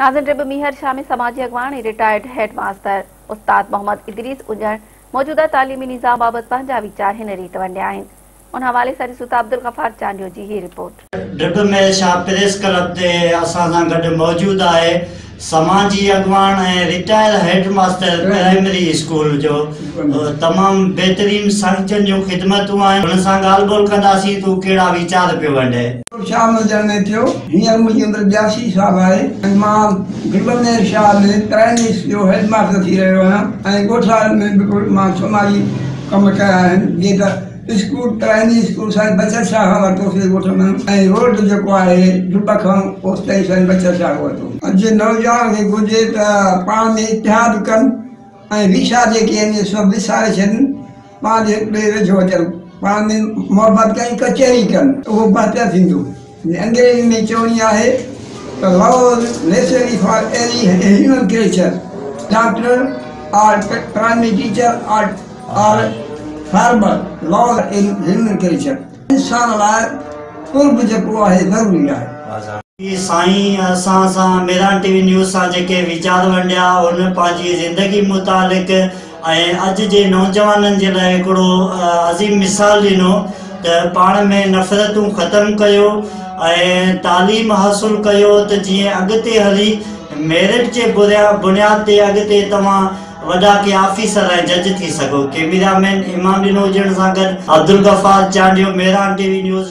ناظرين ڊرٻ ميهر شاهه ۾ سماجي اڳواڻ ۽ رٽائرڊ هيڊ ماستر استاد محمد ادريس اڄڻ موجوده تعليمي نظام بابت پنهنجا ويچار هن ريت ونڊيا آهن. ان حوالي سان ڏسون ٿا عبدالغفار چانڊيو جي هي رپورٽ. ڊرٻ ميهر شاهه پريس ڪلب تي اسان سان گڏ موجود آهي سماجي اڳواڻ ۽ retired head master primary school جو تمام بهترين سائين جون خدمتون آهن هن سان ڳالهه ٻولهه ڪنداسين ته هو ڪهڙا ويچار پيو ونڊي. شاهه ۾ جنم ٿيو. هينئر منهنجي عمر 82 سال آهي ۽ مان ڊرٻ ميهر شاهه ۾ پرائمري اسڪول جو هيڊ ماستر ٿي رهيو آهيان ۽ ڳوٺ وارن ۾ به مان سماجي ڪم ڪيا آهن جيئن ته اسڪول پرائمري اسڪول سائين بچل شاهه کان ورتوسين ڳوٺ ۾ ۽ روڊ جيڪو آهي ڊرٻ کان اوستائين سائين بچل شاهه کان ورتو. اڄ جي نوجوان کي گهرجي ته پاڻ ۾ اتحاد ڪن ۽ ويساهه جيڪي آهن اهي سڀ وساري ڇڏن. پاڻ هڪ ٻئي ويجهو اچن، پاڻ ۾ محبت ڪن، ڪچهري ڪن، اهو بهتر ٿيندو. انگريزي ۾ چوڻي آهي ته love is necessary for every human creature, doctor or primary teacher or farmer, love is human creature. انسان لاء قرب جيڪو آهي ضروري آهي. سائين اسان سان ميران ٽي وي نيوز سان جيڪي ويچار ونڊيا ان پنهنجي زندگي متعلق ۽ اڄ جي نوجوانن جي لاء هڪڙو عظيم مثال ڏنو ته پاڻ ۾ نفرتون ختم ڪيو ۽ تعليم حاصل ڪيو ته جيئن اڳتي هلي ميرٽ جي بنياد تي اڳتي توهان وڏا ڪي آفيسر ۽ جج ٿي سگهو. ڪيميرا مين امام ڏنو هجڻ سان گڏ Abdul Ghaffar Chandio Mehran T V news.